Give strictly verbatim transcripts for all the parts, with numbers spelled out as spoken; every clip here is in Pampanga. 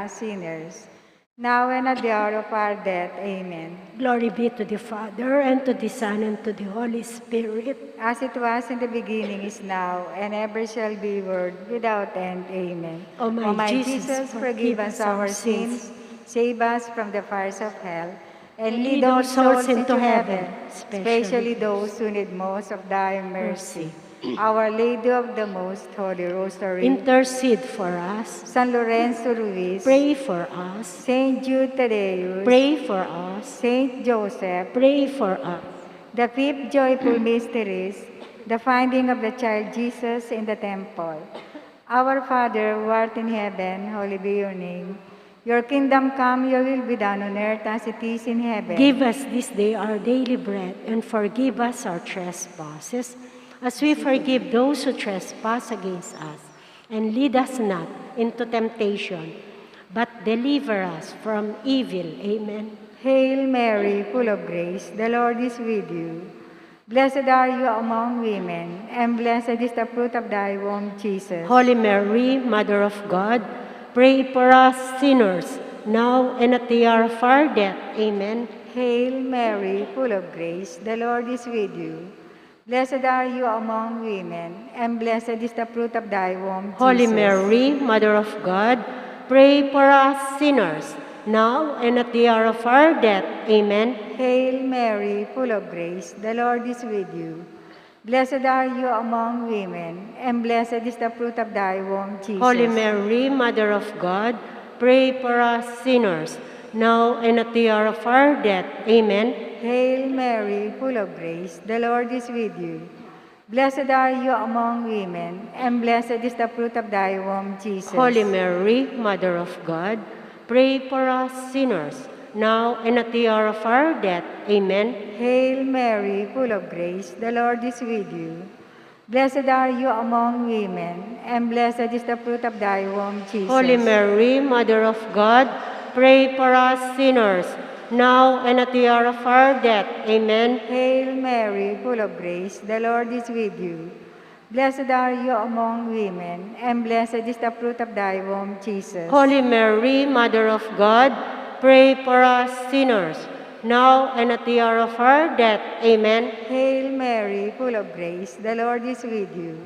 sinners, now and at the hour of our death. Amen. Glory be to the Father, and to the Son, and to the Holy Spirit. As it was in the beginning, is now, and ever shall be, world without end. Amen. O my Jesus, forgive us our sins, save us from the fires of hell, and lead all souls into heaven, especially those who need most of thy mercy. Our Lady of the Most Holy Rosary, intercede for us. San Lorenzo Ruiz, pray for us. Saint Jude Thaddeus, pray for us. Saint Joseph, pray for us. The fifth joyful mystery is the finding of the child Jesus in the temple. Our Father, who art in heaven, holy be your name. Your kingdom come, your will be done on earth as it is in heaven. Give us this day our daily bread, and forgive us our trespasses, as we forgive those who trespass against us. And lead us not into temptation, but deliver us from evil. Amen. Hail Mary, full of grace, the Lord is with you. Blessed are you among women, and blessed is the fruit of thy womb, Jesus. Holy Mary, Mother of God, pray for us sinners, now and at the hour of our death. Amen. Hail Mary, full of grace, the Lord is with you. Blessed are you among women, and blessed is the fruit of thy womb, Holy Jesus. Mary, Mother of God, pray for us sinners, now and at the hour of our death. Amen. Hail Mary, full of grace, the Lord is with you. Blessed are you among women, and blessed is the fruit of thy womb, Jesus. Holy Mary, Mother of God, pray for us sinners, now and at the hour of our death. Amen. Hail Mary, full of grace, the Lord is with you. Blessed are you among women, and blessed is the fruit of thy womb, Jesus. Holy Mary, Mother of God, pray for us sinners, now and at the hour of our death. Amen. Hail Mary, full of grace, the Lord is with you. Blessed are you among women, and blessed is the fruit of thy womb, Jesus. Holy Mary, Mother of God, pray for us sinners, now and at the hour of our death. Amen. Hail Mary, full of grace, the Lord is with you. Blessed are you among women, and blessed is the fruit of thy womb, Jesus. Holy Mary, Mother of God, pray for us sinners, now and at the hour of our death. Amen. Hail Mary, full of grace, the Lord is with you.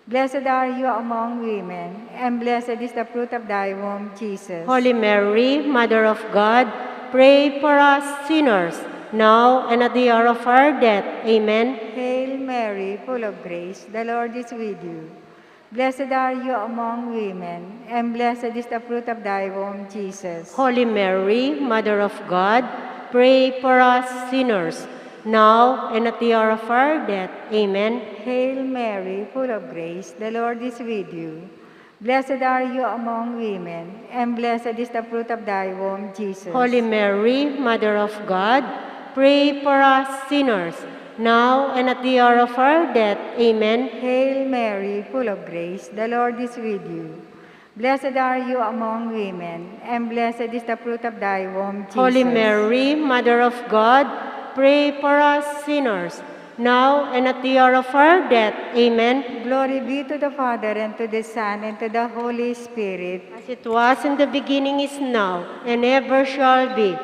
Blessed are you among women, and blessed is the fruit of thy womb, Jesus. Holy Mary, Mother of God, pray for us sinners, now and at the hour of our death. Amen. Hail Mary, full of grace, the Lord is with you. Blessed are you among women, and blessed is the fruit of thy womb, Jesus. Holy Mary, Mother of God, pray for us sinners, now and at the hour of our death. Amen. Hail Mary, full of grace, the Lord is with you. Blessed are you among women, and blessed is the fruit of thy womb, Jesus. Holy Mary, Mother of God, pray for us sinners, now and at the hour of our death. Amen. Hail Mary, full of grace, the Lord is with you. Blessed are you among women, and blessed is the fruit of thy womb, Jesus. Holy Mary, Mother of God, pray for us sinners, now and at the hour of our death. Amen. Glory be to the Father, and to the Son, and to the Holy Spirit. As it was in the beginning, is now, and ever shall be,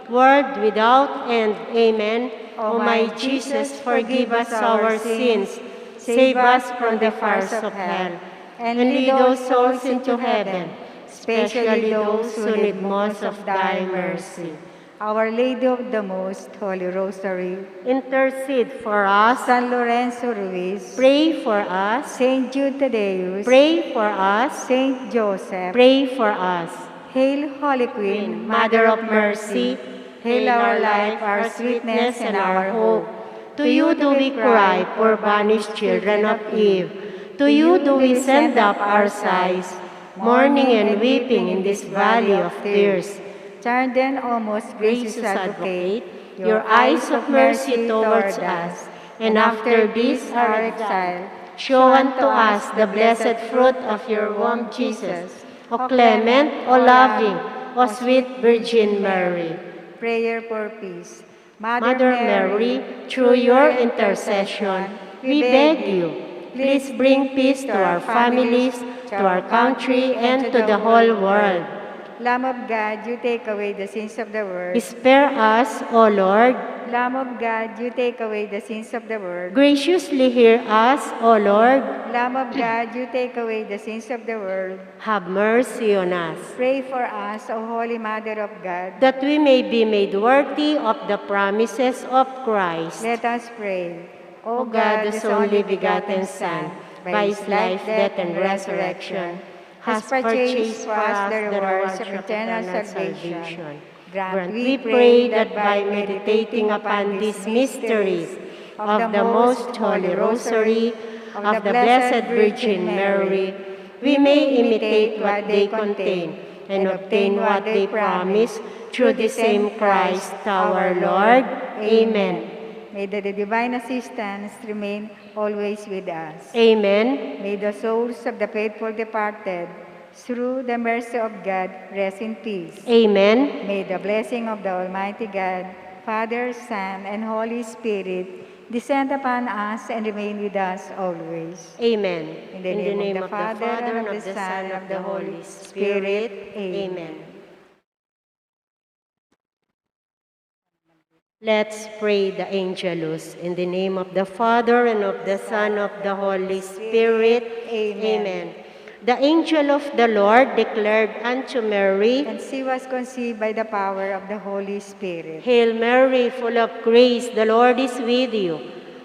world without end. Amen. O my Jesus, forgive us our sins, save us from the fires of hell, and lead all souls into heaven, especially those who need most of thy mercy. Our Lady of the Most Holy Rosary, intercede for us. San Lorenzo Ruiz, pray for us. Saint Jude Thaddeus, pray for us. Saint Joseph, pray for us. Hail, Holy Queen, Mother of Mercy, hail our life, our sweetness, and our hope. To you do we cry, poor banished children of Eve. To you do we send up our sighs, mourning and weeping in this valley of tears. Turn then, O most gracious Advocate, your eyes of mercy towards us, and after this our exile, show unto us the blessed fruit of your womb, Jesus. O clement, O loving, O sweet Virgin Mary. Prayer for peace. Mother Mary, through your intercession, we beg you, please bring peace to our families, to our country, and to the whole world. Lamb of God, you take away the sins of the world. Spare us, O Lord. Lamb of God, you take away the sins of the world. Graciously hear us, O Lord. Lamb of God, you take away the sins of the world. Have mercy on us. Pray for us, O Holy Mother of God. That we may be made worthy of the promises of Christ. Let us pray. O God, whose only begotten Son, by his life, death, and resurrection, has purchased for us the rewards of eternal salvation. Grant, we pray, that by meditating upon these mysteries of the Most Holy Rosary of the Blessed Virgin Mary, we may imitate what they contain and obtain what they promise, through the same Christ our Lord. Amen. May the divine assistance remain always with us. Amen. May the souls of the faithful departed, through the mercy of God, rest in peace. Amen. May the blessing of the Almighty God, Father, Son, and Holy Spirit, descend upon us and remain with us always. Amen. In the name of the Father, and of the Son, and of the Holy Spirit. Amen. Let's pray the Angelus. In the name of the Father, and of the Son, of the Holy Spirit. Amen. Amen. The angel of the Lord declared unto Mary, and she was conceived by the power of the Holy Spirit. Hail Mary, full of grace, the Lord is with you.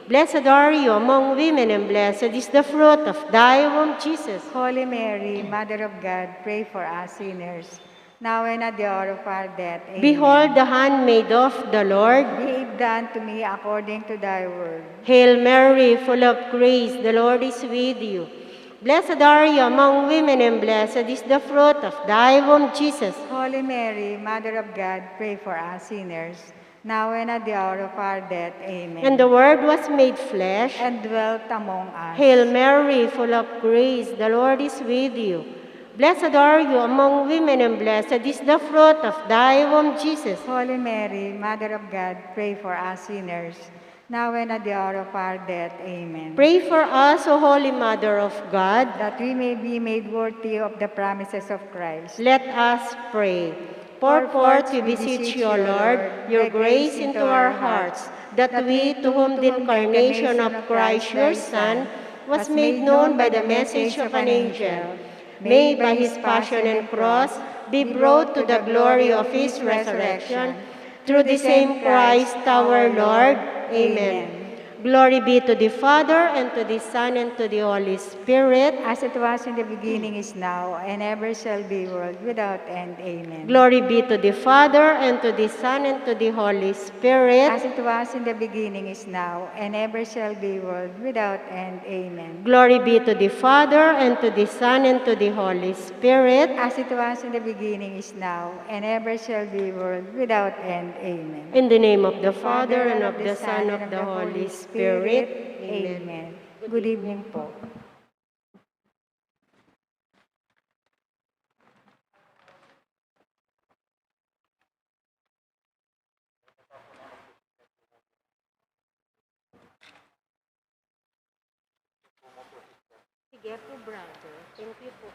Blessed are you among women, and blessed is the fruit of thy womb, Jesus. Holy Mary, Mother of God, pray for us sinners, now and at the hour of our death. Amen. Behold the handmaid of the Lord. Be it done to me according to thy word. Hail Mary, full of grace, the Lord is with you. Blessed are you among women, and blessed is the fruit of thy womb, Jesus. Holy Mary, Mother of God, pray for us sinners, now and at the hour of our death. Amen. And the Word was made flesh and dwelt among us. Hail Mary, full of grace, the Lord is with you. Blessed are you among women, and blessed is the fruit of thy womb, Jesus. Holy Mary, Mother of God, pray for us sinners, now and at the hour of our death. Amen. Pray for us, O Holy Mother of God, that we may be made worthy of the promises of Christ. Let us pray. Pour forth, we beseech you, O Lord, your grace into our hearts, that we, to whom the incarnation of Christ, your Son, was made known by the message of an angel, may by his passion and cross be brought to the glory of his resurrection, through the same Christ our Lord. Amen. Glory be to the Father, and to the Son, and to the Holy Spirit. As it was in the beginning, is now, and ever shall be, world without end. Amen. Glory be to the Father, and to the Son, and to the Holy Spirit. As it was in the beginning, is now, and ever shall be, world without end. Amen. Glory be to the Father, and to the Son, and to the Holy Spirit. As it was in the beginning, is now, and ever shall be, world without end. Amen. In the name of the Father, and of the Son, and of the Holy Spirit. Amen. Good evening po. Sige po, brother. Thank you po.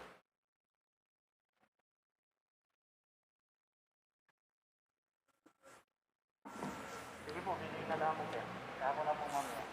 Sige po, hinihintay na lang po, sir. Kaya ko na po mamaya.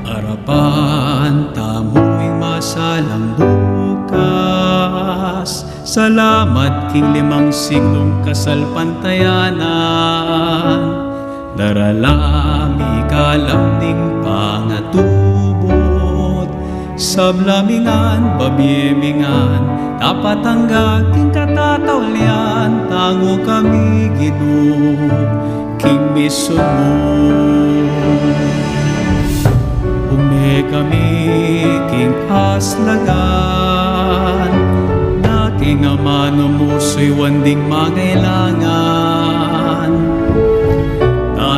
Arapan tamu ing masalang Lucas. Salamat king limang siklung kasalpantayanan. Darala mi kalam ning pangatubud, sabla mi ngan, babie mi ngan, dapat angga king katataulian, tangu kami Ginu, king misun mu. Ume kami king aslagan, na king amanu mu suyuan ding mangailangan.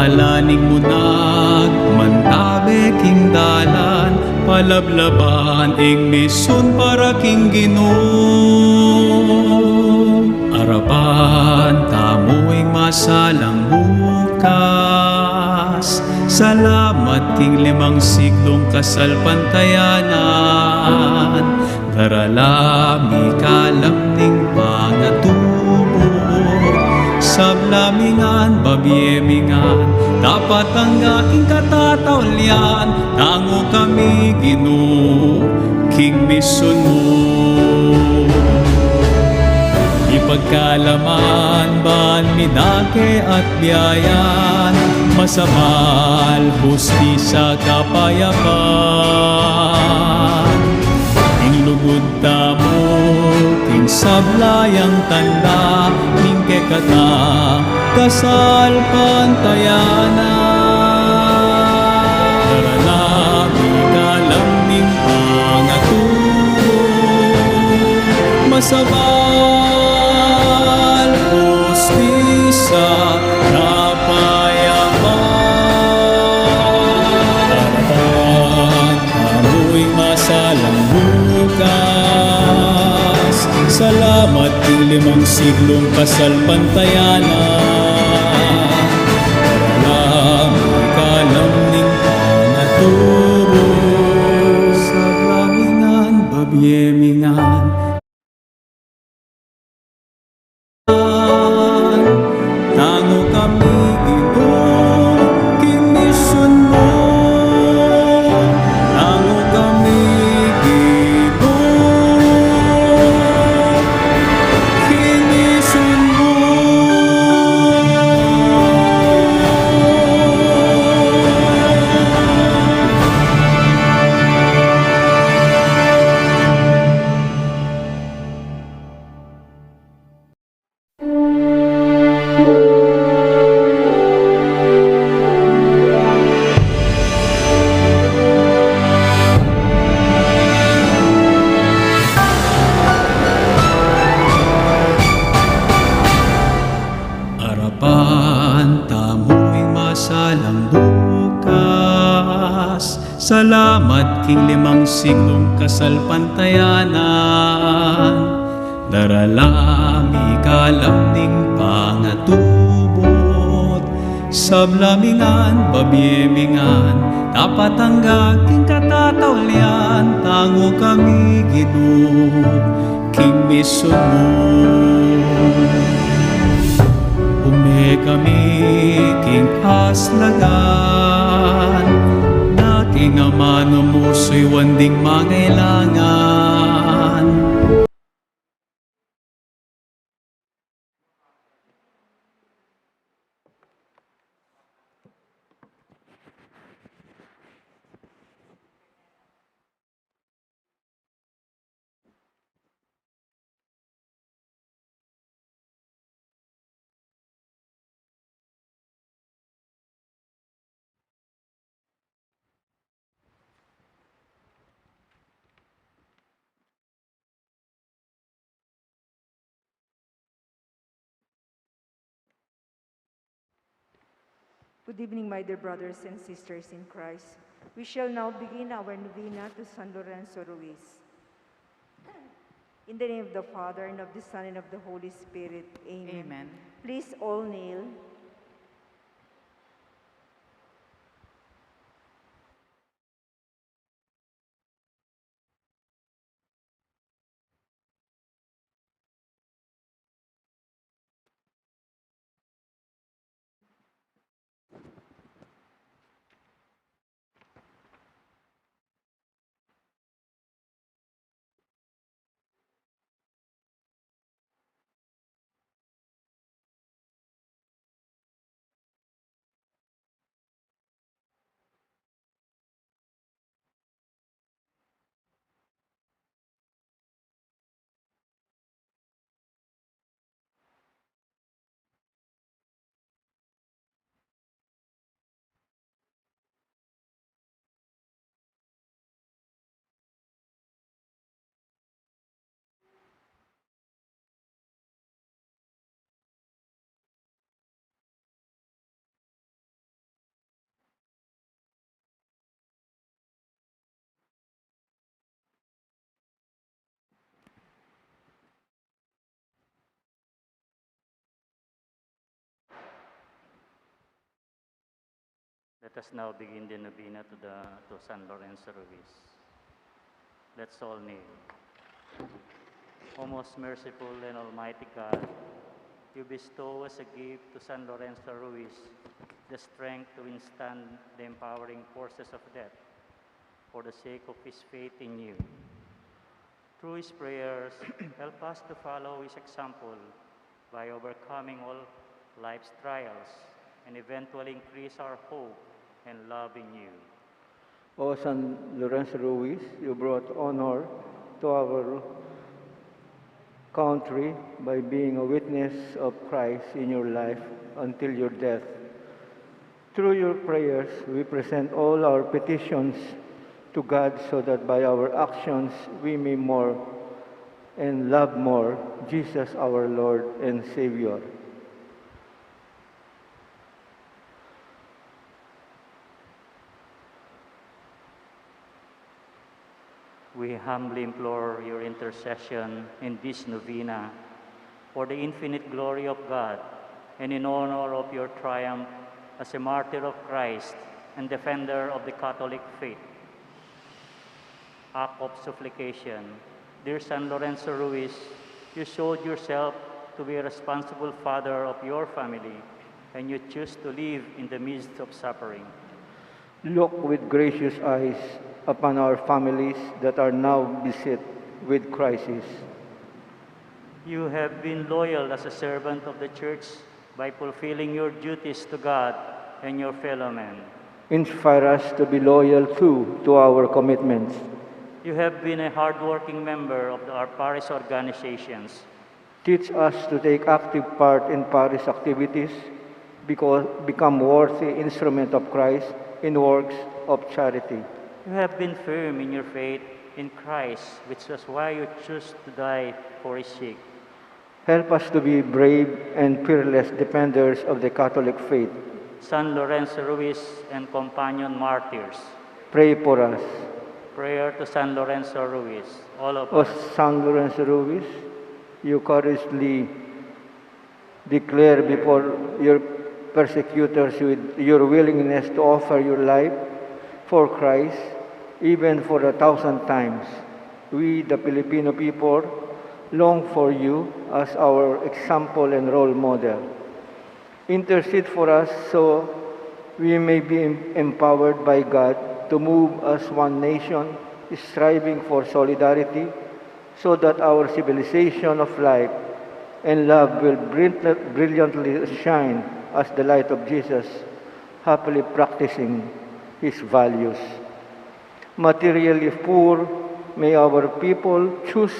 Dalaning mu ngan mantabe king dalan, palablaban ing misun para king Ginu. Arapan tamu ing masalang bukas, salamat king limang siglung kasalpantayanan. Darala mi kalam ning pangatubud, sabla mi ngan, babie mi ngan, dapat angga king katataulian, tangu kami Ginu, king misun mu. Ipagkalaman ban mi dake at biayan, masabal, hustisya, kapayapan. Ing lugud tamu king sabla yang tanda, ning kekatang kasalpantayanan. Darala mi kalam ning pangatubud, masabal, hustisya, kapayapan. Arapan tamu ing masalang bukas, salamat king limang siglung kasalpantayanan. Darala mi kalam ning pangatubud, sabla mi ngan, babie mi ngan, tangu kami Ginu, king misun mu. Tangu kami Ginu, king misun mu. Arapan tamu ing masalang bukas, salamat king limang siglung kasalpantayanan. Darala mi kalam ning pangatubud, sabla mi ngan, babie mi ngan, dapat angga king katataulian, tangu kami Ginu, king misun mu. Ume kami king aslagan, na king amanu mu suyuan ding mangailangan. Good evening, my dear brothers and sisters in Christ. We shall now begin our novena to San Lorenzo Ruiz. In the name of the Father, and of the Son, and of the Holy Spirit. Amen. Amen. Please all kneel. Let us now begin the novena to the, to San Lorenzo Ruiz. Let's all kneel. O most merciful and almighty God, you bestow as a gift to San Lorenzo Ruiz the strength to withstand the empowering forces of death for the sake of his faith in you. Through his prayers, help us to follow his example by overcoming all life's trials and eventually increase our hope and love in you. O San Lorenzo Ruiz, you brought honor to our country by being a witness of Christ in your life until your death. Through your prayers, we present all our petitions to God so that by our actions we may more and love more Jesus, our Lord and Savior. We humbly implore your intercession in this novena for the infinite glory of God and in honor of your triumph as a martyr of Christ and defender of the Catholic faith. Act of supplication. Dear San Lorenzo Ruiz, you showed yourself to be a responsible father of your family, and you choose to live in the midst of suffering. Look with gracious eyes upon our families that are now beset with crisis. You have been loyal as a servant of the Church by fulfilling your duties to God and your fellow men. Inspire us to be loyal too to our commitments. You have been a hardworking member of our parish organizations. Teach us to take active part in parish activities, because become worthy instrument of Christ in works of charity. You have been firm in your faith in Christ, which was why you chose to die for his sake. Help us to be brave and fearless defenders of the Catholic faith. San Lorenzo Ruiz and companion martyrs. Pray for us. Prayer to San Lorenzo Ruiz. All of us. O San Lorenzo Ruiz, you courageously declare before your persecutors with your willingness to offer your life for Christ, even for a thousand times. We, the Filipino people, long for you as our example and role model. Intercede for us so we may be em-, empowered by God to move as one nation, striving for solidarity, so that our civilization of life and love will brilliant-, brilliantly shine as the light of Jesus, happily practicing his values. Materially poor, may our people choose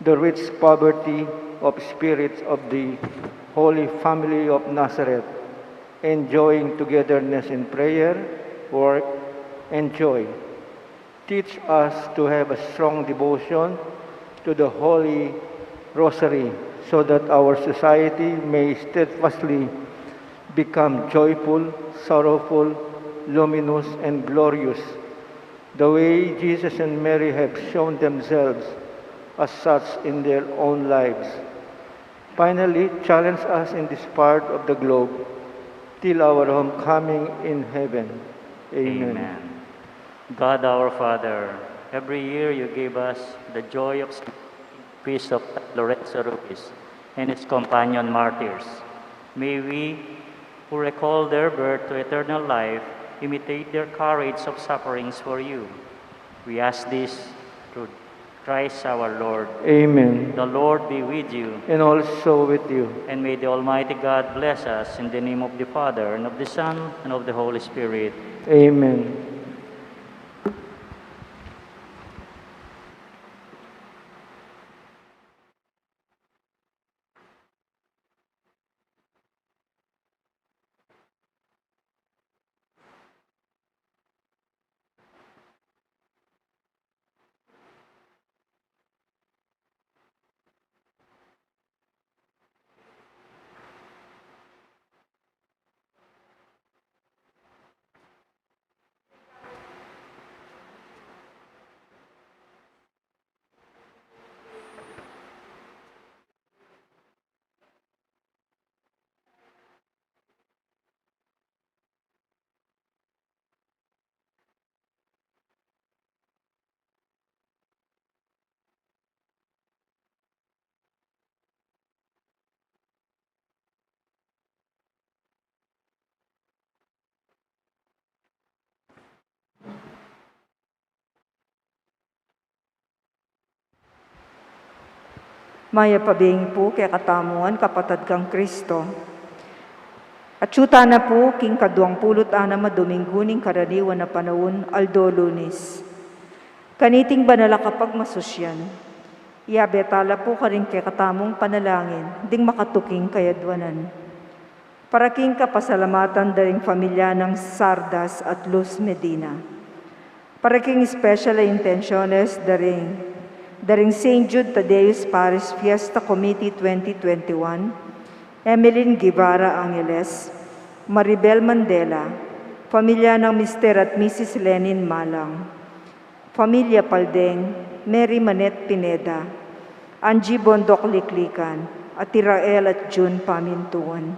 the rich poverty of spirit of the Holy Family of Nazareth, enjoying togetherness in prayer, work, and joy. Teach us to have a strong devotion to the Holy Rosary, so that our society may steadfastly become joyful, sorrowful, luminous, and glorious, the way Jesus and Mary have shown themselves as such in their own lives. Finally, challenge us in this part of the globe till our homecoming in heaven. Amen. Amen. God our Father, every year you give us the joy of celebrating the feast of San Lorenzo Ruiz and his companion martyrs. May we, who recall their birth to eternal life, imitate their courage of sufferings for you. We ask this through Christ our Lord. Amen. The Lord be with you. And also with you. And may the Almighty God bless us in the name of the Father, and of the Son, and of the Holy Spirit. Amen. Mayap a bengi pu kekatamu ngan, kapatad kang Kristo. Atyu tana pu king kaduang pulu't anam a Dominggu ning karaniwan a panaun, aldo Lunes. Kaniting banal a kapagmasusyan, iyabe tala pu karing kekatamung panalangin ding makatuking kayadwanan. Para king kapasalamatan da ring familia nang Sardas at Luz Medina. Para king special a intenciones da ring, da ring Saint Jude Thaddeus Parish Fiesta Committee twenty twenty-one, Emeline Guevara Angeles, Maribel Mandela, familia nang Mister at Missus Lenin Malang, familia Paldeng, Mary Manette Pineda, Angie Bondoc Liklikan, at Irael at June Pamintuan.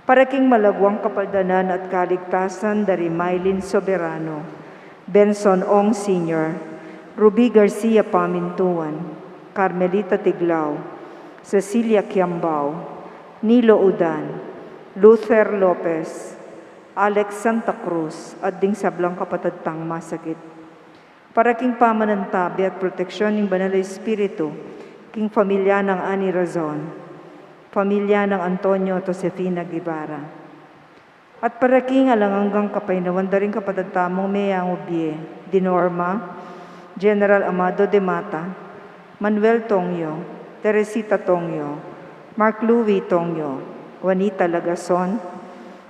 Para king malaguang kapaldanan at kaligtasan da ri Mylene Soberano, Benson Ong Senior, Ruby Garcia Pamintuan, Carmelita Tiglao, Cecilia Kiambao, Nilo Udan, Luther Lopez, Alex Santa Cruz, at ding sablang kapatad tang masakit. Para king pamanantabe at proteksyon ning Banal a Espiritu king familia nang Ani Razon, familia nang Antonio at Josefina Guevara. At para king alang anggang kapaynawan da ring kapatad tamung meyangu bie, di Norma, General Amado de Mata, Manuel Tongyo, Teresita Tongyo, Mark Louis Tongyo, Juanita Lagason,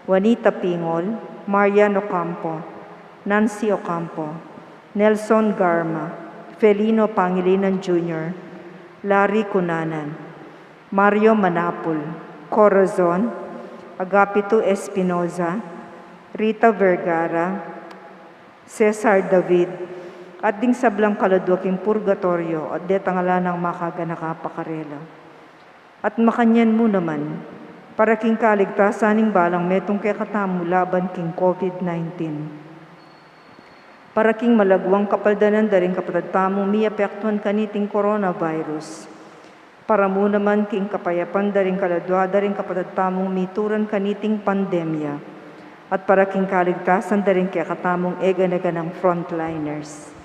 Juanita Pingol, Marian Ocampo, Nancy Ocampo, Nelson Garma, Felino Pangilinan Junior, Larry Cunanan, Mario Manapul, Corazon, Agapito Espinoza, Rita Vergara, Cesar David, at ding sablang kaladua king purgatoryo at detang ala nang makaganaka pa karela. At makanyan mu naman, para king kaligtasan ning balang metung kekatamu laban king COVID nineteen. Para king malaguang kapaldanan da ring kapatad tamung miapektuan kaniting coronavirus. Para mu naman king kapayapan da ring kaladua da ring kapatad tamung mituran kaniting pandemya. At para king kaligtasan da ring kekatamung eganaganang frontliners.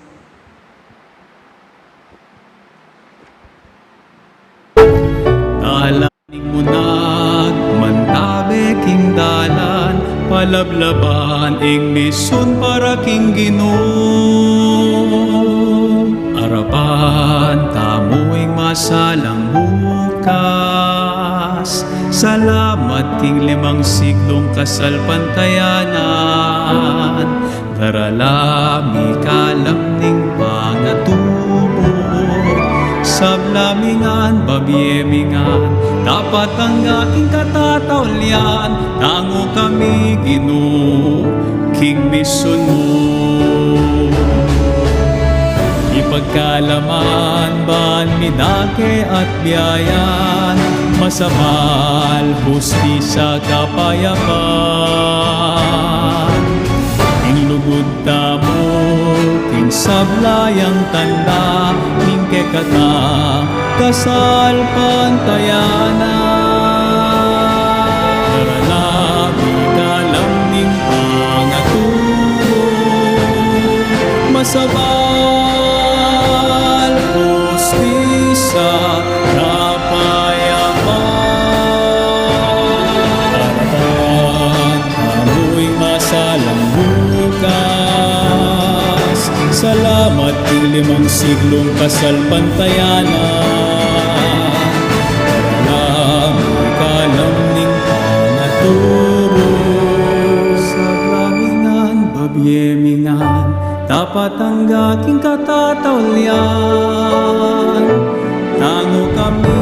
Dalan ning munag, mantabe king dalan, palablaban ing misun para king Ginu. Arapan tamu ing masalang bukas, salamat king limang siglung kasalpantayanan. Darala mi kalam ning pangatubu, sabla mi ngan, babie mi ngan, dapat angga king katataulian, tangu kami Ginu, king misun mu. Ipagkalaman ban mi dake at biayan, masabal, hustisya, kapayapan. Ing lugud tamu, king sabla yang tanda, ning kekatang kasalpantayanan. Darala mi kalam ning pangatubu, masabal, hustisya, kapayapan. Arapan tamu ing masalang bukas, salamat king limang siglung kasalpantayanan. Darala mi kalam ning pangatubu, sabla mi ngan, babie mi ngan, dapat angga king katataulian, tangu kami.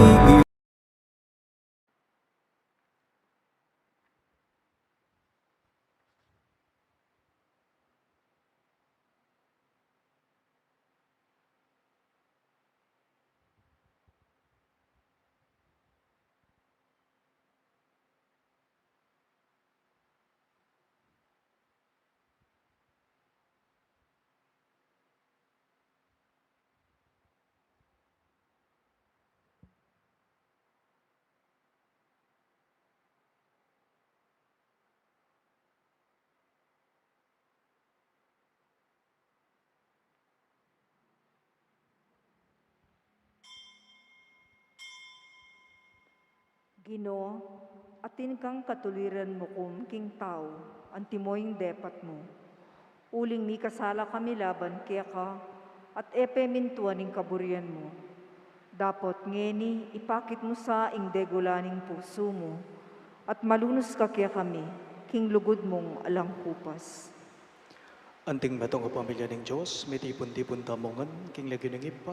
Ginu, atin kang katuliran mu kum king tau, antimo ing depat mu. Uling mikasala kami laban keka, at e pe mintuan ing kaburian mu. Dapot ngeni, ipakit mu sa ing degula ning pusu mu, at malunus ka kekami, king lugud mung alang kupas. Anting metung a pamilya ning Dios, mitipun-tipun tamu ngan king lagyu ning Ibpa,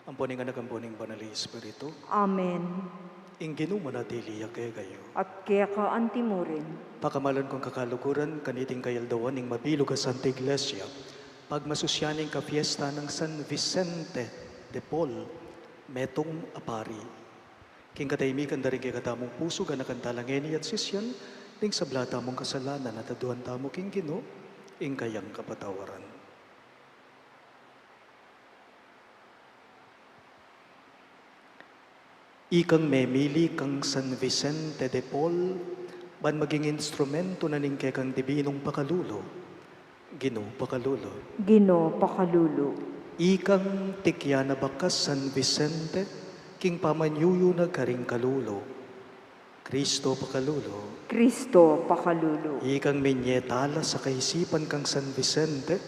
ampo ning Anak, ampo ning Banal a Espiritu. Amen. Ing Ginu manatili ya kekayu. At keka antimurin. Pakamalan kung kakaluguran, kaniting kayaldawan ning mabilug a Santa Iglesia, pagmasusyan ing kapiesta nang San Vicente de Paul, metung a pari. King katahimikan da ring kekatamung pusu, ganakan tala ngeni at sisian ding sabla tamung kasalanan at aduan tamu king Ginu ing kayang kapatawaran. Ikang memili kang San Vicente de Paul, ban maging instrumento na ning kekang dibinung pakalulu. Ginu, pakalulu. Ginu, pakalulu. Ikang tikyan a bakas San Vicente, king pamanyuyu na karing kalulu. Kristo, pakalulu. Kristo, pakalulu. Ikang minye tala sa kaisipan kang San Vicente,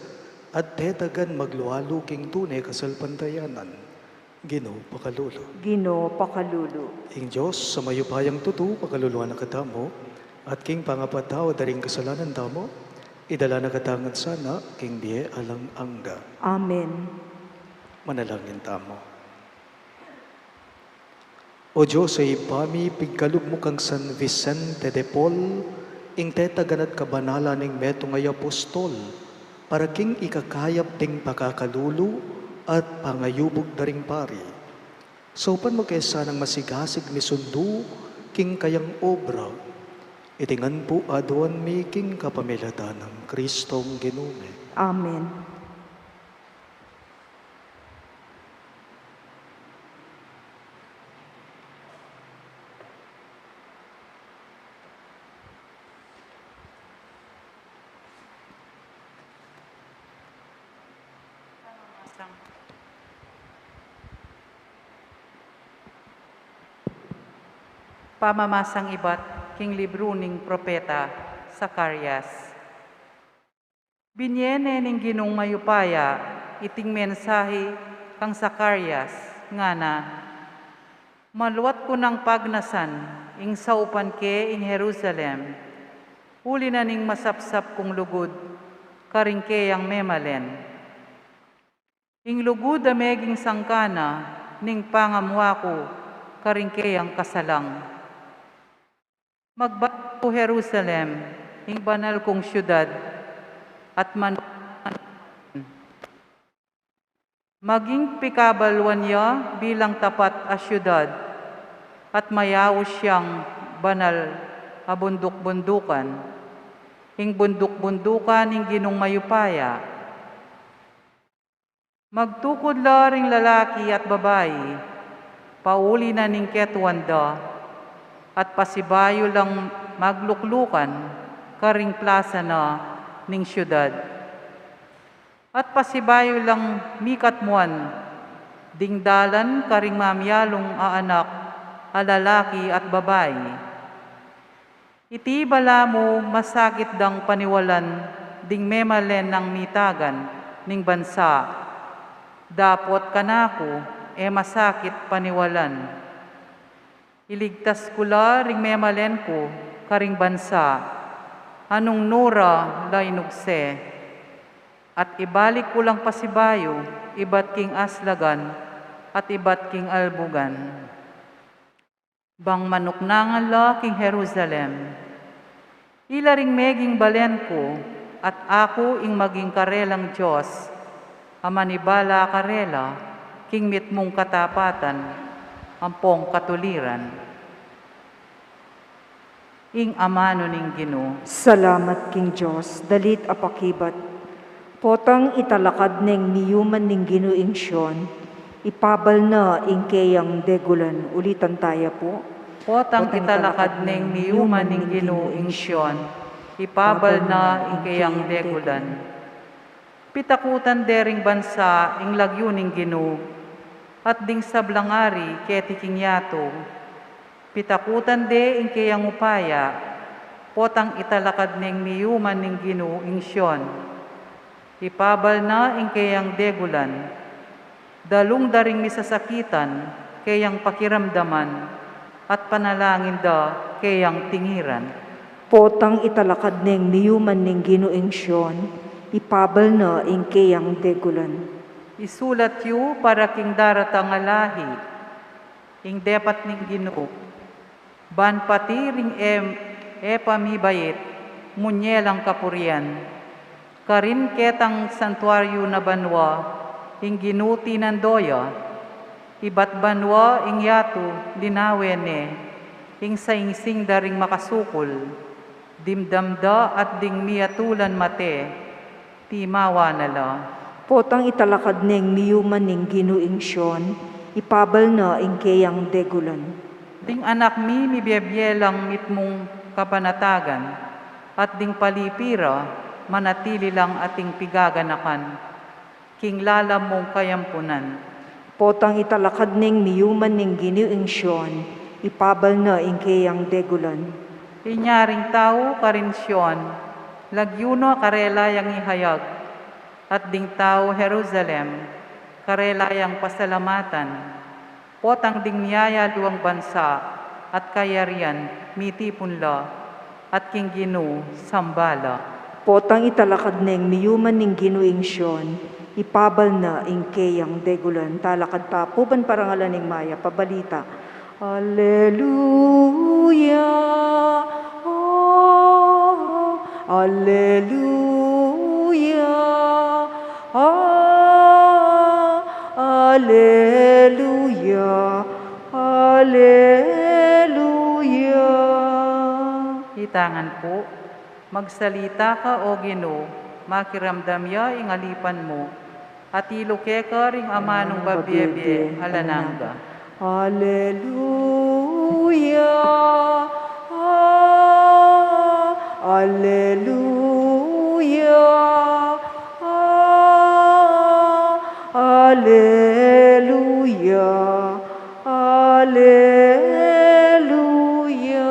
at tetagan maglualu king tune kasalpantayanan. Ginu, pakalulu. Ginu, pakalulu. Ing Dios a mayupayang tutu, pakaluluan na katamu, at king pangapatawad da ring kasalanan tamu, idala na katamu ngan sana king bie alang angga. Amen. Manalangin tamu. O Dios a Ibpa mi, pigkalub mu kang San Vicente de Paul, ing tetagan at kabanalan ning metung a apostol, para king ikakayap ding pakakalulu at pangayubug da ring pari. Saupan mu ke sanang masigasig misundu king kayang obra. Iti ngan pu aduan mi king kapamilatan nang Kristong Ginu mi. Amen. Pamamasang ibat king libru ning propeta Zacarias. Binye ne ning Ginung mayupaya iting mensahi kang Zacarias, ngana: Maluat ku nang pagnasan ing saupan ke ing Jerusalem, uli na ning masapsap kung lugud karing keyang memalen. Ing lugud a meging sangkan na ning pangamua ku karing keyang kasalang. Magbayu ku Jerusalem, ing banal kung siudad, at man-, maging pikabaluan ya bilang tapat a siudad, at mayaus yang banal a bunduk-bundukan, ing bunduk-bundukan ning Ginung mayupaya. Magtukud la ring lalaki at babai, pauli na ning ketuan da, at pasibayu lang magluklukan karing plasa na ning siudad. At pasibayu lang mikatmuan ding dalan karing mamialung a anak a lalaki at babai. Iti balamu masakit dang paniwalan ding memalen nang mitagan ning bansa. Dapot kanaku, e masakit paniwalan. Iligtas ku la ring memalen ku karing bansa a nung nu ra la inugse, at ibalik ku lang pasibayu ibat king aslagan at ibat king albugan. Bang manuknangan la king Jerusalem. Ila ring meging balen ku, at aku ing maging karelang Dios, a manibala karela king mitmung katapatan ampong katuliran. Ing amanu ning Ginu. Salamat king Dios, dalit a pakibat. Potang italakad neng miyuman ning Ginu ing Sion, ipabal na ing keyang degulan. Ulitan taya pu. Potang italakad neng miyuman ning Ginu ing Sion, ipabal na ing keyang degulan. Pitakutan de ring bansa ing lagyu ning Ginu, at ding sablang ari keti king yatu. Pitakutan de ing keyang upaya, potang italakad neng miyuman ning Ginu ing Sion. Ipabal na ing keyang degulan. Dalung da ring misasakitan keyang pakiramdaman, at panalangin da keyang tingiran. Potang italakad neng miyuman ning Ginu ing Sion, ipabal na ing keyang degulan. Isulat yu para king daratang a lahi ing depat ning Ginu, ban pati ring e, e pa mibait, munye lang kapurian. Karin ketang santuaryu na banua, ing Ginu tinando ya, ibat banua ing yatu linawe ne, ing saingsing da ring makasukul, dimdam da at ding miyatulan mate, timawa na la. Potang italakad neng miyuman ning Ginu ing Sion, ipabal na ing keyang degulan. Ding anak mi mibie-bie lang mitmung kapanatagan, at ding palipi ra manatili lang ating pigaganakan, king lalam mung kayampunan. Potang italakad neng miyuman ning Ginu ing Sion, ipabal na ing keyang degulan. Inya ring tau karin Sion, lagyu na karela yang ihayag, at ding tau Jerusalem, karela yang pasalamatan. Potang ding miyayaluang bansa at kayarian mitipun la, at king Ginu samba la. Potang italakad neng miyuman ning Ginu ing Sion, ipabal na ing keyang degulan. Talakad ta pu ban parangalan ing mayap a balita. Alleluia, oh, alleluia, ah, alleluia, alleluia. Ita ngan pu, magsalita ka, O Ginu, makiramdam ya ing alipan mu, at ilu keka ring amanung babiebie alang angga. Alleluia, ah, alleluia, ah, alleluia, alleluia.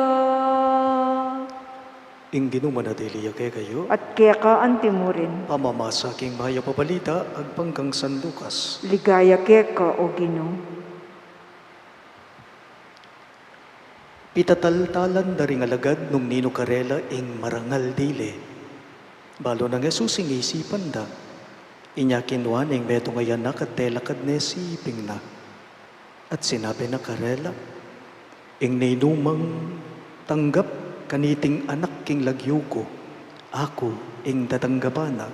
Ing Ginu manatili ya kekayu. At keka antimurin. Pamamasa king mayap a balita agpang kang San Lucas. Ligaya keka, O Ginu. Pitataltalan da ring alagad nung ninu karela ing marangal dili. Balu nang Jesus ing isipan da. Inya kinua ne ing metung a anak at telakad ne siping na. At sinabi na karela, ing ninumang tanggap kaniting anak king lagyu ku, aku ing tatanggapan na.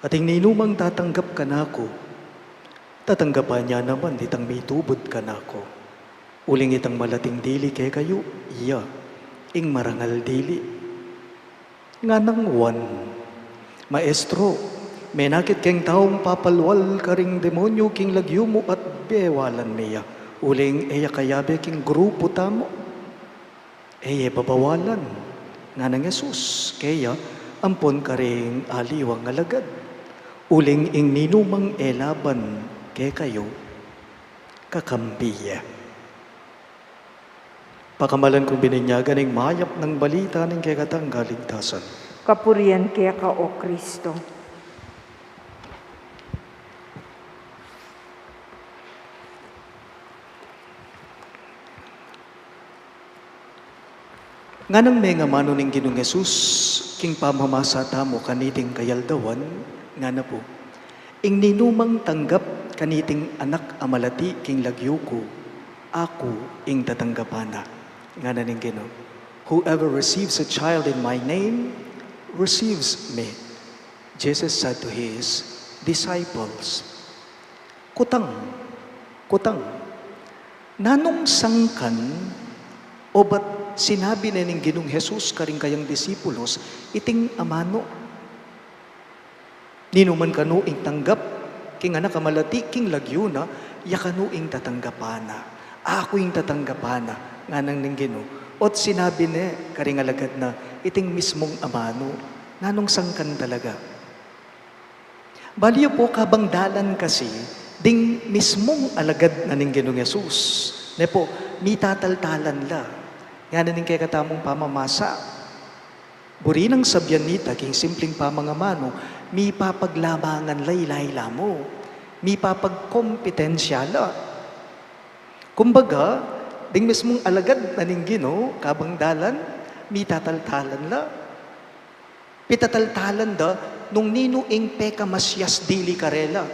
At ing ninumang tatanggap kanaku, tatanggapan ya naman itang mitubud kanaku. Uling itang malating dili kekayu, iya ing marangal dili. Nganang Juan, Maestro, menakit keng taung papalwal karing demonyu king lagyu mu at bewalan me ya, uling e ya kayabe king grupu tamu. E ye babawalan, nganang Jesus keya ampon karing aliwang alagad. Uling ing ninumang e laban kekayu, kakambi ye. Pakamalan kung bininyagan ing mayap nang balita ning kekatang kaligtasan. Kapurian keka, O Kristo. Nganang mengamanu ning Ginung Jesus king pamamasa tamu kaniting kayaldawan, ngana pu, ing ninumang tanggap kaniting anak a malati king lagyu ku, aku ing tatanggapan na, ngana ning Ginu. Whoever receives a child in my name receives me, Jesus said to his disciples. Kutang, kutang, nanung sangkan obat sinabi ne ning Ginung Jesus karing kayang disipulos iting amanu? Ninuman kanu ing tanggap king anak a malati king lagyu na, ya kanu ing tatanggapan na. Aku ing tatanggapan na, nganang ning Ginu. Ot sinabi ne karing alagad na iting mismung amanu? Nanung sangkan talaga? Bali yu pu, kabang dalan kasi ding mismung alagad na ning Ginung Jesus, Ne pu, mitataltalan la. Ngana ning kekatamung pamamasa. Buri nang sabian nita, king simpling pamangamanu, mipapaglabangan la ila-ila mu. Mipapagkompetensya la. Kumbaga, ding mismung alagad na ning Ginu, kabang dalan, mitataltalan la. Pitataltalan da nung ninu ing pekamasias dili karela,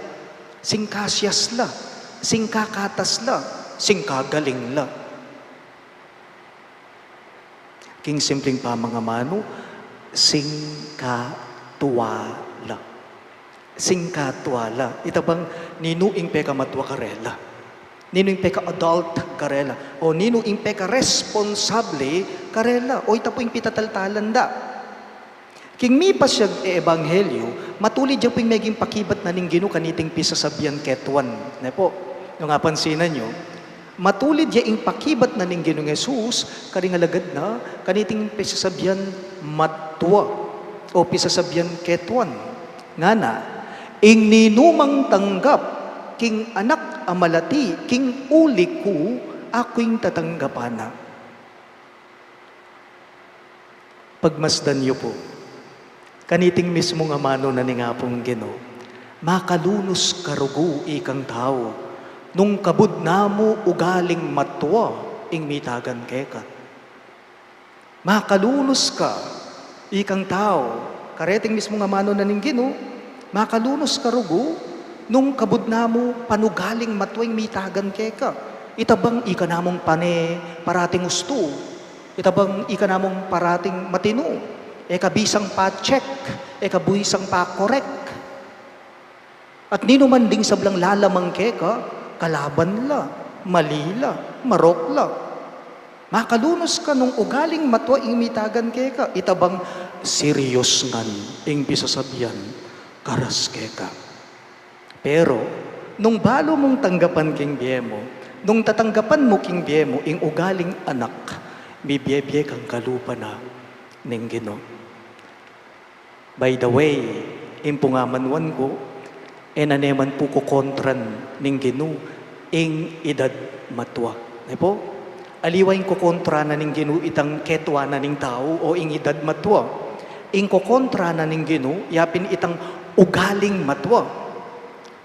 sing kasias la, sing kakatas la, sing kagaling la. King simpling pamangamanu, sing katua la. Sing katua la. Ita bang ninu ing pekamatua karela? Ninu ing peka-adult karela? O ninu ing peka-responsable karela? O ita pu ing pitataltalan da. King mipasiag e ebanghelyu, matulid ya pu ing meging pakibat na ning Ginu kaniting pisasabian ketuan. Ne pu? Nung apansinan yu, matulid ya ing pakibat na ning Ginung Jesus karing alagad na kaniting pisasabian matua o pisasabian ketuan. Ngana, ing ninumang tanggap king anak a malati king uli ku, aku ing tatanggapan na. Pagmasdan yu pu, kaniting mismung amanu na ning Apung Ginu, makalunus ka rugu ikang tau, nung kabud na mu ugaling matua ing mitagan keka. Makalunus ka ikang tau, kareting mismung amanu na ning Ginu, makalunus ka rugu, nung kabud na mu panugaling matua ing mitagan keka. Ita bang ika na mung pane parating ustu, ita bang ika na mung parating matinu, e ka bisang pa-check, e ka bisang pa-correct. At ninu man ding sablang lalamang keka, kalaban la, mali la, marok la. Makalunus ka nung ugaling matua ing mitagan keka, ita bang serious ngan ing pisasabian, karas keka. Pero, nung balu mung tanggapan king bie mu, nung tatanggapan mu king bie mu ing ugaling anak, mibie-bie kang kalupa na ning Ginu. By the way, ing pung amanuan ku, e na ne man pu kokontran ning Ginu ing idad matua. Ne pu? Aliwa ing kokontra na ning Ginu itang ketuanan ning tau o ing idad matua. Ing kokontra na ning Ginu, yapin itang ugaling matua.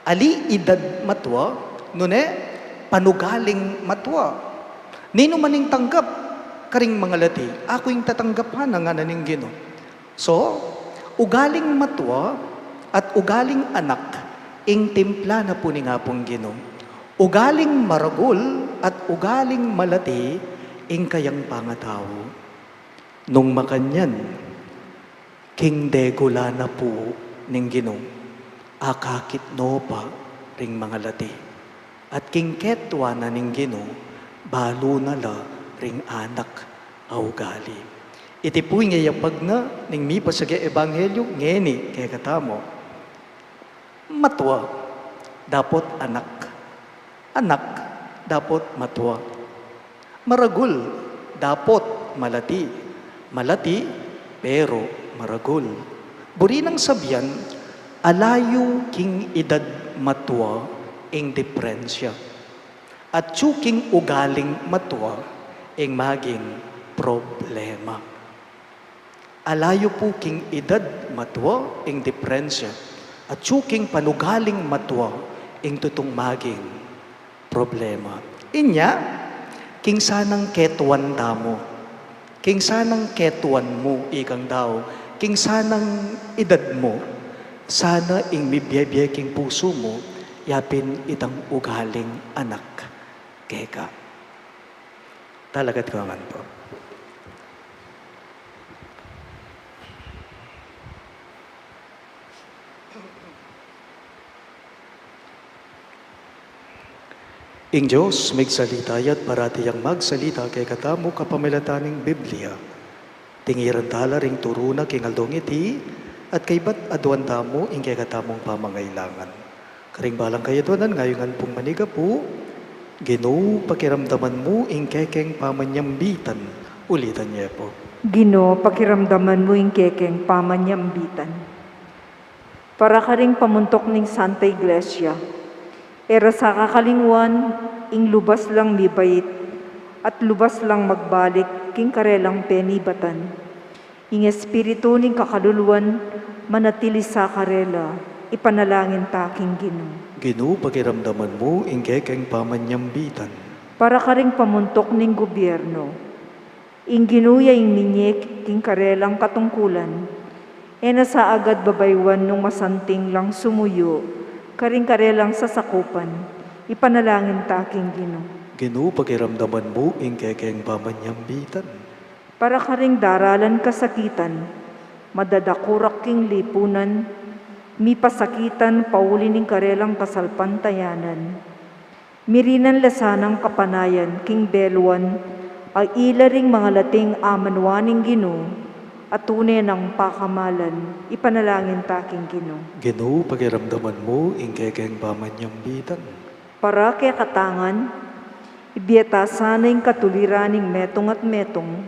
Ali idad matua, nune panugaling matua. Ninu man ing tanggap karing mangalati, aku ing tatanggapan na, ngana ning Ginu. So, ugaling matua at ugaling anak ing timpla na pu ning Apung Ginu. Ugaling maragul at ugaling malati ing kayang pangatau. Nung makanyan, king degulan na pu ning Ginu, akakit no pa ring mangalati. At king ketuanan ning Ginu, balu na la ring anak a ugali. Iti pu ing yayapag na ning mipasiag a ebanghelyu ngeni kekatamu. Matua, dapot anak. Anak, dapot matua. Maragul, dapot malati. Malati, pero maragul. Buri nang sabian, alayu king idad matua ing diperensya. Atyu king ugaling matua ing maging problema. Alayu pu king idad matua ing diperensya, atyu king panugaling matua ing tutung maging problema. Inya, king sanang ketuan tamu, king sanang ketuan mu ikang tau, king sanang idad mu, sana ing mibie-bie king pusu mu, yapin itang ugaling anak keka. Talakad ku ngan pu. Ing Dios migsalita ya at parati yang magsalita kekatamu kapamilatan ning Biblia. Tingiran tala ring turu na king aldong iti, at kaybat aduan tamu ing kekatamung pamangailangan. Karing balang kayaduanan, ngayungan pung manigapu. Ginu, pakiramdaman mu ing kekeng pamanyambitan. Ulitan ye pu. Ginu, pakiramdaman mu ing kekeng pamanyambitan. Para karing pamuntuk ning Santa Iglesia, E ra sa kakalingwan ing lubas lang mibait at lubas lang magbalik king karelang penibatan. Ing espiritu ning kakaluluan manatili sa karela, ipanalangin ta king Ginu. Ginu, pakiramdaman mu ing kekeng pamanyambitan. Para karing pamuntuk ning gubyernu, ing Ginu ya ing minye king karelang katungkulan, e na sa agad babayuan nung masanting lang sumuyu karing karelang sasakupan, ipanalangin ta king Ginu. Ginu, pakiramdaman mu ing kekeng pamanyambitan. Para karing daralan kasakitan, madadakurak king lipunan, mipasakitan pauli ning karelang kasalpantayanan, mirinan la sanang kapanayan king beluan, a ila ring mangalating amanuan ning Ginu, a tune nang pakamalan, ipanalangin ta king Ginu. Ginu, pakiramdaman mu ing kekeng pamanyambitan. Para kekatang ngan, ibie ta sana ing katuliran ning metung at metung,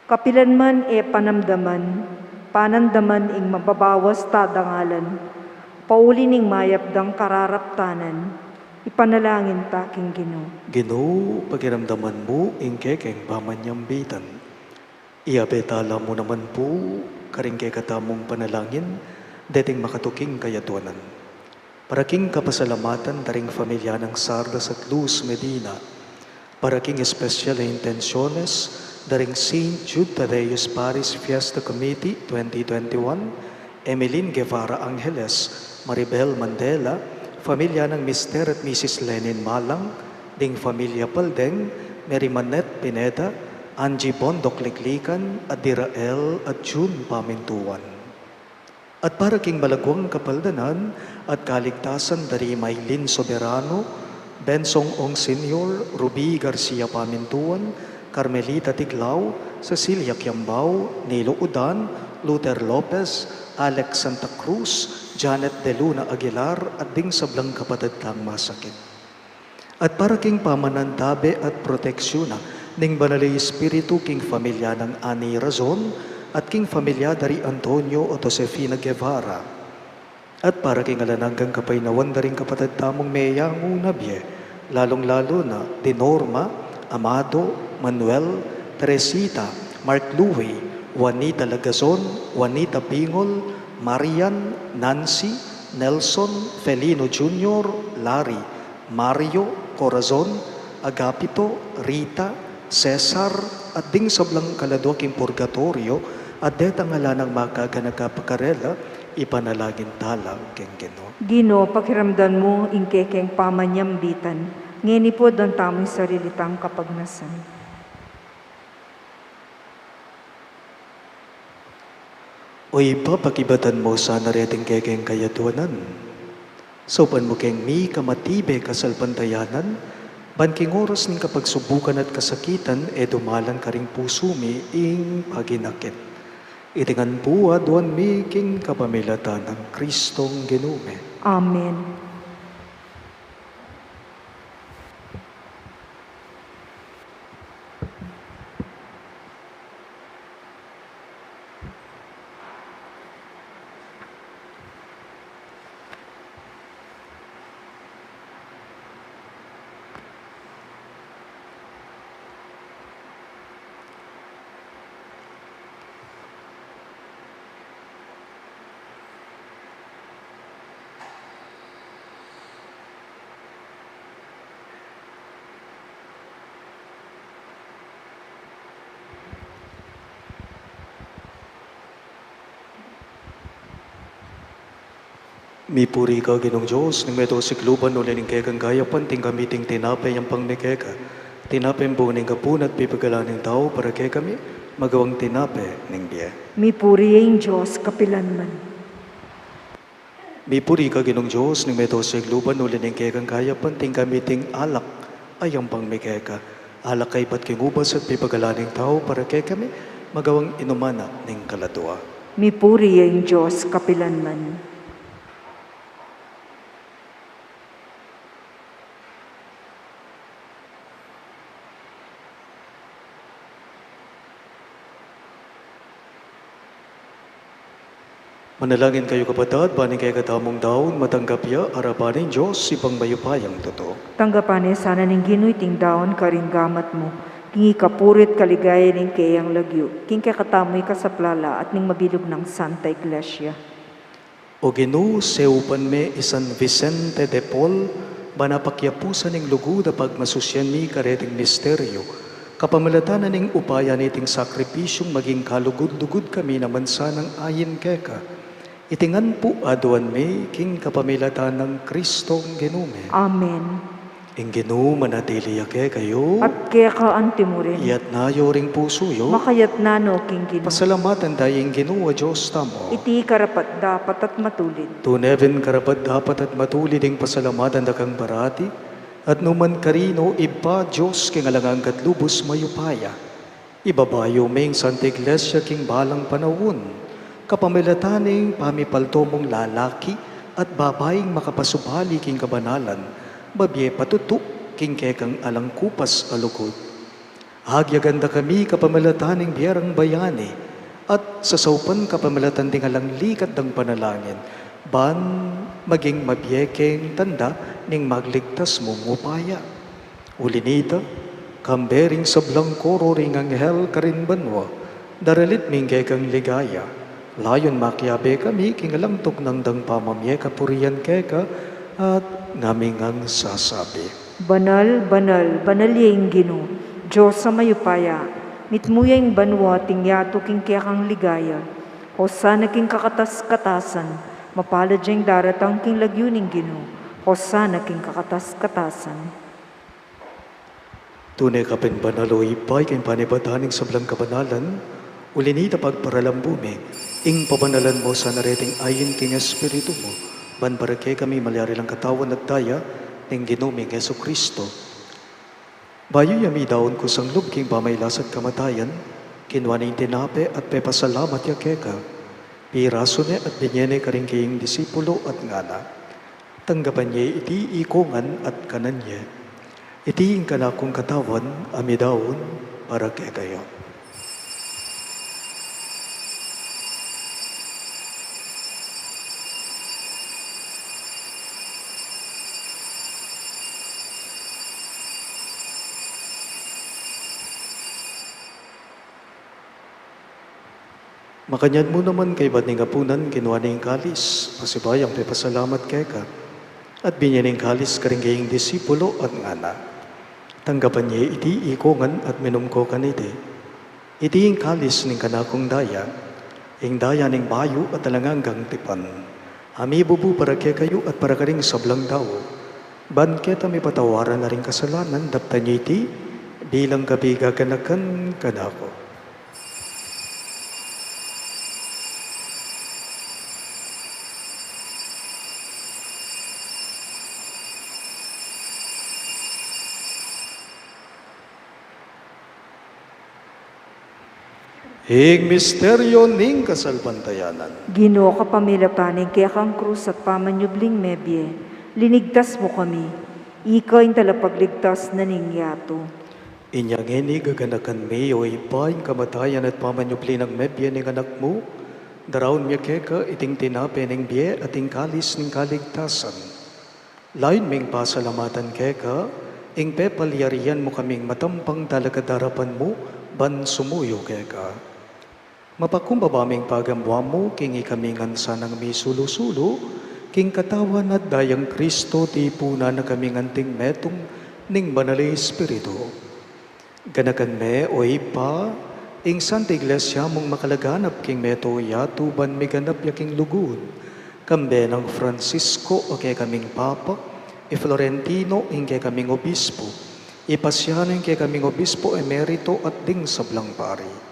kapilan man e panamdaman, panamdaman ing mababawas ta dangalan, pauli ning mayap dang kararaptanan, ipanalangin ta king Ginu. Ginu, pakiramdaman mu ing kekeng pamanyambitan. Iabe tala mu naman pu karing kekatamung panalangin deting makatuking kayadwanan. Para king kapasalamatan da ring familia nang Sardas at Luz Medina, para king espesyal a intensiones da ring Saint Jude Thaddeus Parish Fiesta Committee twenty twenty-one, Emeline Guevara Angeles, Maribel Mandela, familia nang Mister at Missus Lenin Malang, ding familia Paldeng, Mary Manette Pineda, Angie Bondoc Liklikan, at Dirael at June Pamintuan. At para king malagwang kapaldanan at kaligtasan da ri Maylin Soberano, Bensong Ong Senior, Ruby Garcia Pamintuan, Carmelita Tiglao, Cecilia Kiambao, Nilo Udan, Luther Lopez, Alex Santa Cruz, Janet De Luna Aguilar, at ding sablang kapatad tang masakit. At para king pamanantabe at proteksyuna ning Banal a Espiritu king familia nang Ani Razon at king familia da ri Antonio at Josefina Guevara. At para king alang anggang kapaynawan da ring kapatad tamung meyangu na bie, lalung-lalu na di Norma, Amado, Manuel, Teresita, Mark Louie, Juanita Lagazon, Juanita Pingol, Marian, Nancy, Nelson, Felino Junior, Larry, Mario, Corazon, Agapito, Rita, Cesar, at ding sablang kaladua king purgatorio, at detang ala nang makaganaka pa karela, ipanalangin tala king Ginu. Ginu, pakiramdaman mu ing kekeng pamanyambitan, ngeni pu aduan tamu ing sarili tang kapagnasan. O Ibpa, pakibatan mu sana reting kekeng kayadwanan. Saupan mu keng mika matibe kasalpantayanan, ban king oras ning kapagsubukan at kasakitan, e dumalan karing pusu mi ing paginakit. Iti ngan pu aduan mi king kapamilatan nang Kristong Ginu mi. Amen. Mipuri ka, Ginung Dios, ning meto sikluban, uli ning kekang kayapan, tinggap mi iting tinape, yampang mi keka. Tinapeng bunga ning kapun at pipagalan ning tau para kekami, magawang tinape ning bie. Mipuri ya ing Dios kapilanman. Mipuri ka, Ginung Dios, ning meto sikluban, uli ning kekang kayapan, tinggap mi iting alak a yampang mi keka. Alak a ibat king ubas at pipagalan ning tau para kekami, magawang inuman na ning kaladua. Mipuri ya ing Dios kapilanman. Manalangin kayu, kapatad, ban ing kekatamung daun matanggap ya arapan ning Dios, Ibpang mayupayang tutu. Tanggapan na sana ning Ginu iting daun karing gamat mu, king ikapuri at kaligayan ning keyang lagyu, king kekatamung ikasaplala at ning mabilug nang Santa Iglesia. O Ginu, saupan me i San Vicente de Paul, ban apakiapusan ning lugud a pagmasusian mi kareting misteryu, kapamilatan na ning upaya niting sakripisyung maging kalugud-lugud kami naman sanang ayin keka. Iti ngan pu aduan mi king kapamilatan nang Kristong Ginu mi. Amen. Ing Ginu manatili ya kekayu. At keka antimurin. Iyatas yu ring pusu yu. Makayatas no king Ginu. Pasalamatan da ing Ginu a Dios tamu. Iti karapat-dapat at matulid. Tune pin karapat-dapat at matulid ing pasalamatan da kang parati, at nukarin man, o Ibpa, Dios king alang angga at lubus mayupaya. Ibabayu ming Santa Iglesia king balang panaun, kapamilatan ning pamipalto mung lalaki at babaing makapasubali king kabanalan, mabie patutu king kekang alang kupas a lugud. Agyagan da kami kapamilatan ning bie rang bayani, at sasaupan kapamilatan ding alang likat dang panalangin, ban maging mabie keng tanda ning magligtas mung upaya. Uli nita, kambe ring sablang koro ring anghel karin banua, daralit mi ing kekang ligaya. Layun makiabe kami king alang tuknang dang pamamie kapurian keka, at ngaming ngan sasabi: Banal, banal, banal ya ing Ginu, Dios a mayupaya. Mitmu ya ing banua at ing yatu king kekang ligaya. Hosana king kakatas-katasan. Mapalad ya ing daratang king lagyu ning Ginu. Hosana king kakatas-katasan. Tune ka pin banal, o Ibpa, ika ing panibatan ning sablang kabanalan. Uli nita, pagparalambu mi ing pabanalan mu sana reting ayin king Espiritu mu, ban para kekami malyari lang katawan at daya ning Ginu ming Jesucristo. Bayu ya midaun kusang lub king pamailas at kamatayan, kinua ne ing tinape at pepasalamat ya keka, pirasu ne at binie ne karing keyang disipulu at ngana: Tanggapan ye iti ikongan at kanan ye. Iti ing kanakung katawan a midaun para kekayu. Makanyan mu naman, kaybat ning apunan, kinua ne ing kalis, pasibayu yang pepasalamat keka, at binie ne ing kalis karing keyang disipulu at ngana: Tanggapan ye iti ikongan at minum ko kaniti. Iti ing kalis ning kanakung daya, ing daya ning bayu at alang anggang tipan, a mibubu para kekayu at para karing sablang tau, ban keta mipatawaran la ring kasalanan. Daptan ye iti bilang kapigaganakan kanaku. Ing misteryu ning kasalpantayanan. Ginu, kapamilatan ning kekang krus at pamanyubling mebie, linigtas mu kami. Ika ing talapagligtas na ning yatu. Inya ngeni gaganakan mi, o Ibpa, ing kamatayan at pamanyubli nang mebie ning Anak mu. Daraun mi keka iting tinape ning bie at ing kalis ning kaligtasan. Layun ming pasalamatan keka ing pepalyarian mu kaming matampang talakad arapan mu ban sumuyu keka. Mapakumbaba ming pagamuan mu king ikami ngan sanang misulu-sulu king katawan at dayang Kristo, tipunan na kaming anting metung ning Banal a Espiritu. Ganakan me, o Ibpa, ing Santa Iglesia mung makalaganap king metung a yatu ban miganap ya king lugud, kambe nang Francisco a kekaming Papa, i Florentino ing kekaming Obispo, i Pasiano ing kekaming Obispo Emerito at ding sablang pari.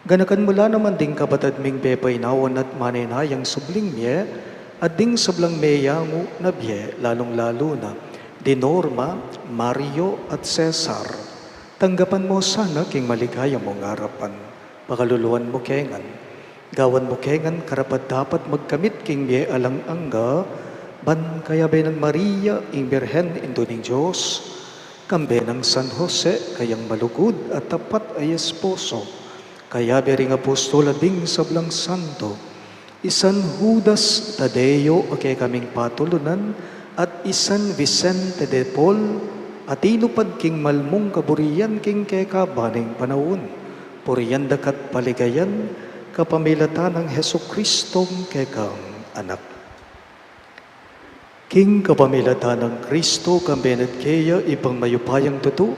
Ganakan mu la naman ding kapatad ming pepainawan at manenayang subling mie, at ding sablang meyangu na bie, lalung-lalu na di Norma, Mario, at Cesar. Tanggapan mu sana king maligaya mung arapan. Pakaluluan mu ke ngan. Gawan mu ke ngan karapat-dapat magkamit king bie alang angga, ban kayabe nang Maria, ing Birhen, Indu ning Dios, kambe nang San Jose, kayang malugud at tapat a esposo, kayabe ring apostol at ding sablang santo, I San Judas Tadeo a kekaming patulunan, at i San Vicente de Paul, a tinupad king malmung kaburian king kekaban ning panaun. Purian daka't paligayan kapamilatan nang Jesucristong kekang Anak. King kapamilatan nang Kristo, kambe na at keya, Ibpang mayupayang tutu,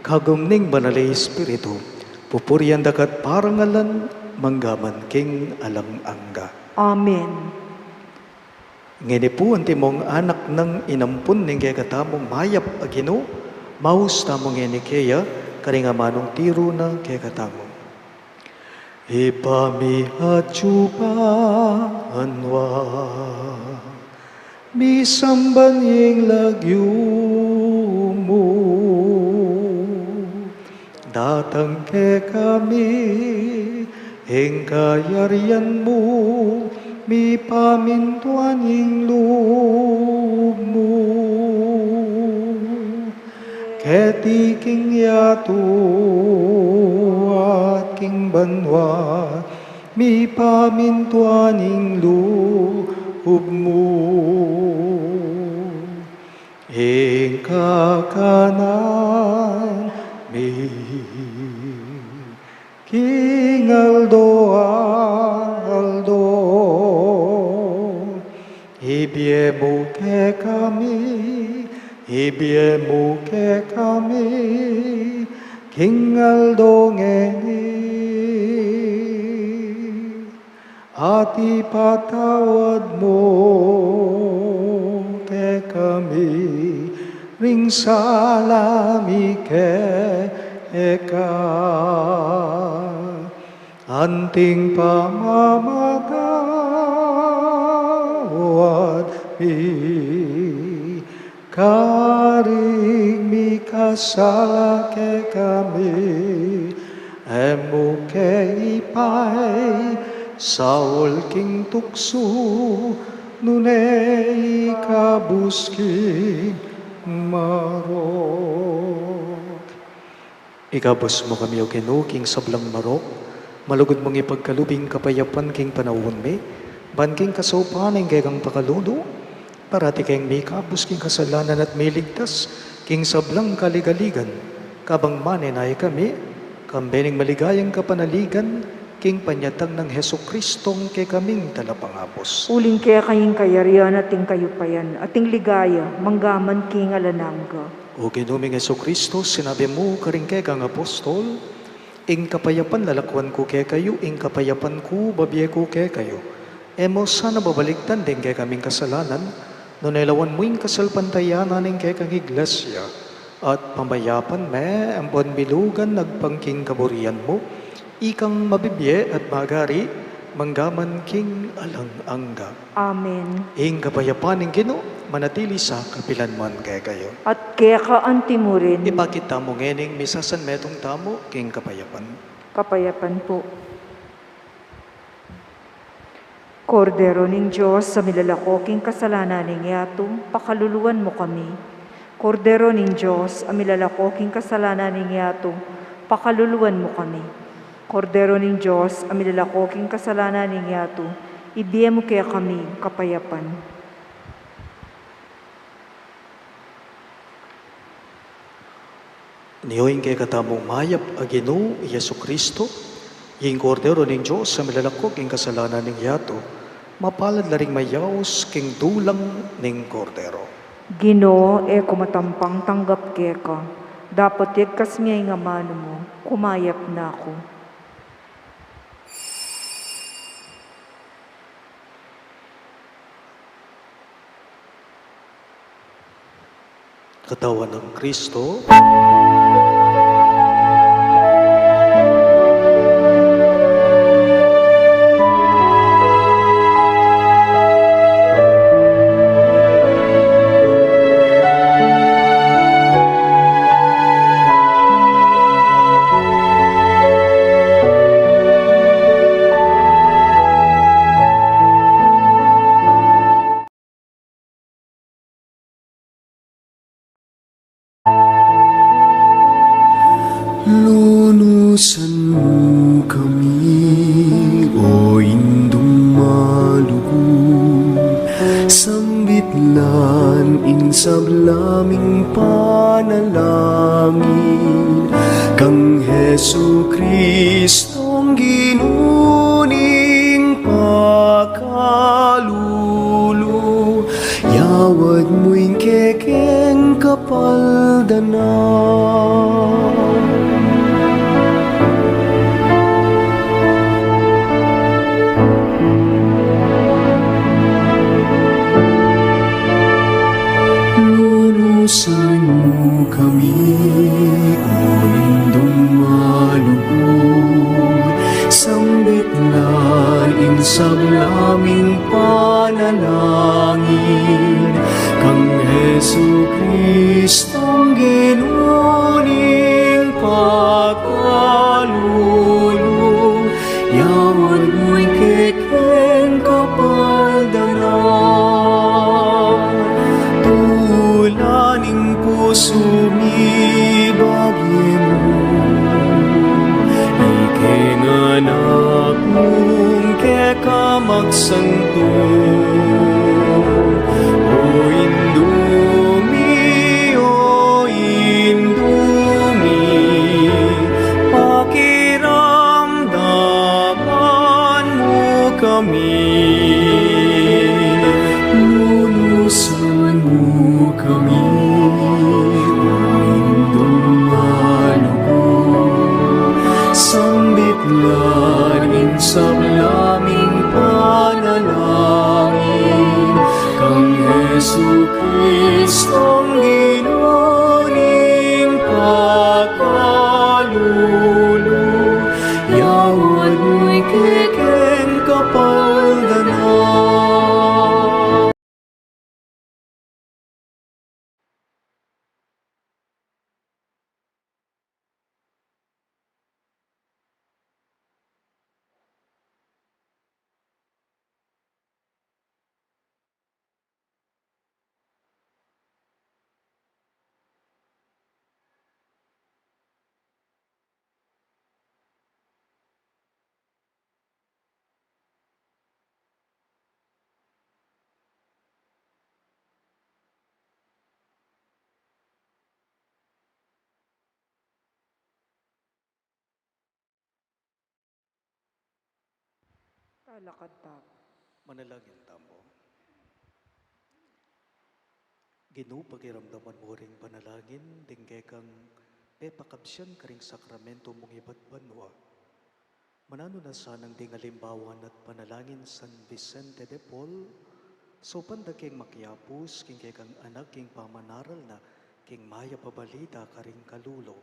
kagum ning Banal a Espiritu, pupurian daka't parangalan manggaman king alang angga. Amen. Ngeni pu, antimong anak nang inampun ning kekatamung mayap a Ginu, maus tamu ngeni keya karing amanung tiru na kekatamu. Ibpa mi atsu ka banua, misamban ing lagyu mu, datang kekami ing kayarian mu, mipamintuan ing lub mu keti king yatu at king banua. Mipamintuan ing lub mu ing kakanan mi king aldo-aldo. Ibie mu kekami, ibie mu kekami king aldo ngeni, at ipatawad mu kekami ring sala mi keka, anting pamamatawad mi karing mikasala kekami. E mu ke ipaisaul king tuksu, nune ikabus king marok. Ikabus mu kami, O Ginu, king sablang marok, malugud mung ipagkalub ing kapayapan king panaun mi, ban king kasaupan ning kekang pakalulu, parati keng mikabus king kasalanan at miligtas king sablang kaligaligan, kabang manenaya kami, kambe ning maligayang kapanaligan, king panyatang nang Jesucristong kekaming Talapangabus. Uling keka ing kayarian at ing kayupayan, at ing ligaya, manggaman king alang angga. O Ginu ming Jesucristo, sinabi mu karing kekang apostol, ing kapayapan lalakwan ku kekayu, ing kapayapan ku babie ku kekayu. E mu sana babalikdan ding kekaming kasalanan, nune lawan mu ing kasalpantayanan ning kekang Iglesia, at pamayapan me ampon bilugan agpang king kaburian mu, ikang mabibie at magari, manggaman king alang angga. Amen. Ing kapayapan ning Ginu, manatili sa kapilan man kekayu. At keka antimurin. Ipakit tamu ngening misasanmetung tamu king kapayapan. Kapayapan pu. Kordero ning Dios, a milalako king kasalanan ning yatu, pakaluluan mu kami. Kordero ning Dios, a milalako king kasalanan ning yatu, pakaluluan mu kami. Kordero ning Dios, a milalako king kasalanan ning yatu, ibie mu kekami kapayapan. Nio ing kekatamung mayap a Ginu, i Jesucristo, ing Kordero ning Dios, a milalako king kasalanan ning yatu, mapalad la ring mayaus king dulang ning Kordero. Ginu, e ku matampang tanggap keka, dapot yagkas me ing amanu mu, kumayap na ku. Katawan nang Kristo. Lan ing sabla ming panalangin kang Jesucristong Ginu ning pakalulu, yawad mu ing kekeng kapaldanan. Lunusan mu kami, O Indung malugud, sambit la ing sabla ming panalangin kang Jesucristong Ginu ning pakalulu, yawad mu ing kekeng kapaldanan. Tula ning pusu mi, ibie mu ing kekeng Anak mung keka magsantu. O Indu mi, O Indu mi, pakiramdaman mu kami. Lunusan mu kami, O Indung malugud, sambit la ing sabla ming panalangin kang Jesucristong Ginu ning pakalulu, yawad mu ing kekeng kapaldanan. Talakad tamu. Manalangin tamu. Ginu, pakiramdaman mu ring panalangin ding kekang pepakabsian karing sakramento mung ibat banua. Mananu na sanang ding alimbawa na't panalangin San Vicente de Paul, saupan da keng makiapus king kekang anak king pamanaral na king mayap a balita karing kalulu.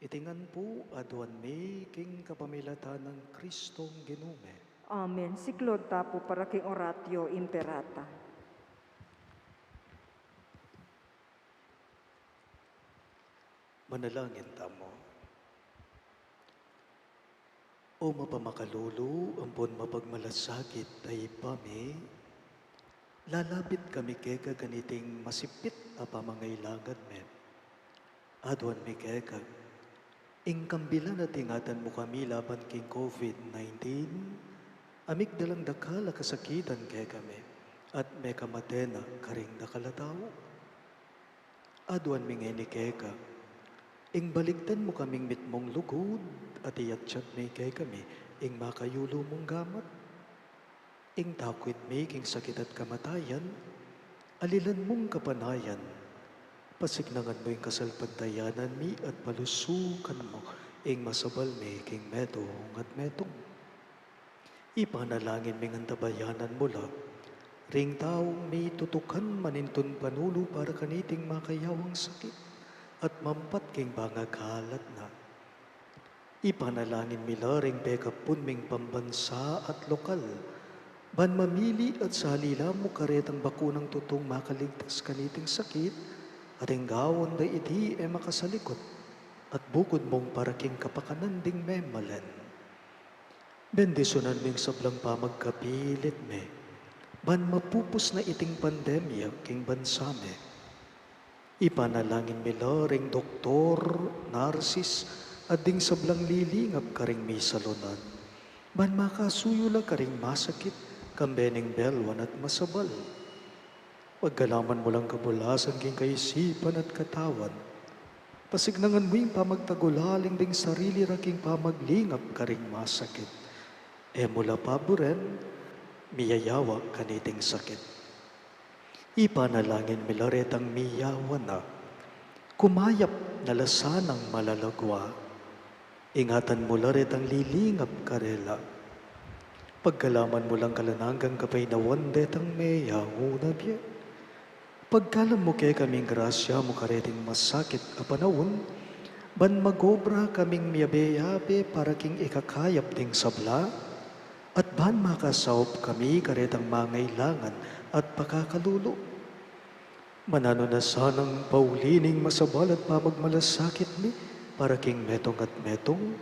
Iti ngan pu aduan mi king kapamilatan nang Kristong Ginu mi. Amen. Siklaud ta pu para king Oratio Imperata. Manalangin tamu. O mapamakalulu ampon mapagmalasakit a Ibpa mi, lalapit kami keka kaniting masipit a pamangailangan mi. Aduan mi keka, ing kambilan a tingatan mu kami laban king COVID nineteen, a migdalang dakal a kasakitan kekami, at mekamate na karing dakal a tau. Aduan mi ngeni keka, ing balikdan mu kaming mitmung lugud, at iyatyat mi kekami ing makayulu mung gamat. Ing takwit mi king sakit at kamatayan, alilan mung kapanayan, pasiknangan mu ing kasalpantayanan mi at palusukan mu ing masabal mi king metung at metung. Ipanalangin ming antabayanan mu la ring taung mitutukan manintun panulu para kaniting makayawang sakit at mampat king pangakalat na. Ipanalangin mi la ring pekapun ming pambansa at lokal, ban mamili at salila mu karetang bakunang tutung makaligtas kaniting sakit, at ing gawan da iti e makasalikut, at bukud mung para king kapakanan ding memalen. Bendisyunan ming sablang pamagkapilit mi, ban mapupus na iting pandemya king bansa mi. Ipanalangin mi la ring doktor, narsis, at ding sablang lilingap karing misalunan, ban makasuyu la karing masakit, kambe ning belwan at masabal. Pagkalaman mu lang kabulasan king kaisipan at katawan, pasignangan mu ing pamagtagulaling ding sarili ra king pamaglingap karing masakit. E mu la paburen, miyayawa kaniting sakit. Ipanalangin mi la retang miyawa na, kumayap na la sanang malagwa. Ingatan mu la retang lilingap karela. Pagkalaman mu lang kalanangang kapaynawan detang meyauna bie. Pagkalam mu kekaming grasya mu kareting masakit a panaun, ban magobra kaming miyabe-yabe para king ikakayap ding sabla, at ban makasaup kami karetang mangailangan at pakakalulu. Mananu na sanang pauli ning masabalang pamagmalasakit mi para king metung at metung,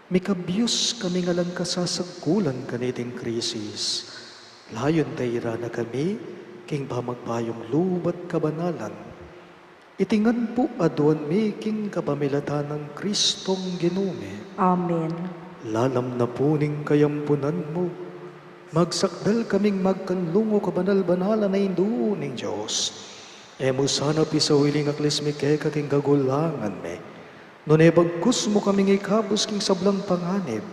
mikabyus kaming alang kasasagkulan kaniting krisis. Layun ta irana kami king pamagpayung lub at kabanalan. Iti ngan pu aduan mi king kapamilatan nang Kristong Ginu mi. Amen. Lalam na pu ning kayampunan mu, magsakdal kaming magkanlung, o kabanal-banalan a Indu ning Dios. E mu sana pisawili ing aklis mi keka king kagulangan mi, nune bagkus mu kaming ikabus king sablang panganib,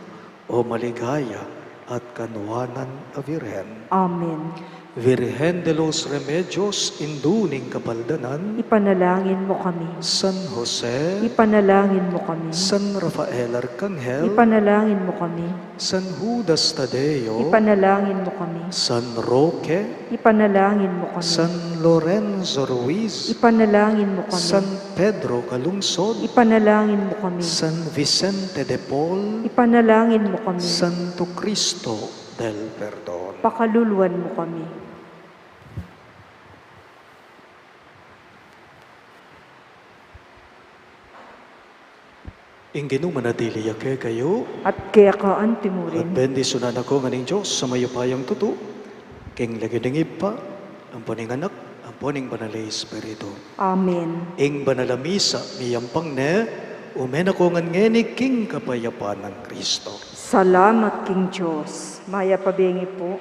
o maligaya at kanuanan a Virgen. Amen. Virgen de los Remedios, Indu ning Kapaldanan, ipanalangin mu kami. San Jose, ipanalangin mu kami. San Rafael Arcangel, ipanalangin mu kami. San Judas Tadeo, ipanalangin mu kami. San Roque, ipanalangin mu kami. San Lorenzo Ruiz, ipanalangin mu kami. San Pedro Calungsod, ipanalangin mu kami. San Vicente de Paul, ipanalangin mu kami. Santo Cristo del Perdon, pakaluluan mu kami. Ing Ginu manatili ya kekayu. At keka antimurin. At bendisyunan na kayu ngan ning Dios a mayupayang tutu, king lagyu ning Ibpa, ampo ning Anak, ampo ning Banal a Espiritu. Amen. Ing Banal a Misa miyampang ne, ume na kayu ngan ngeni king kapayapan nang Kristo. Salamat king Dios. Mayap a bengi pu.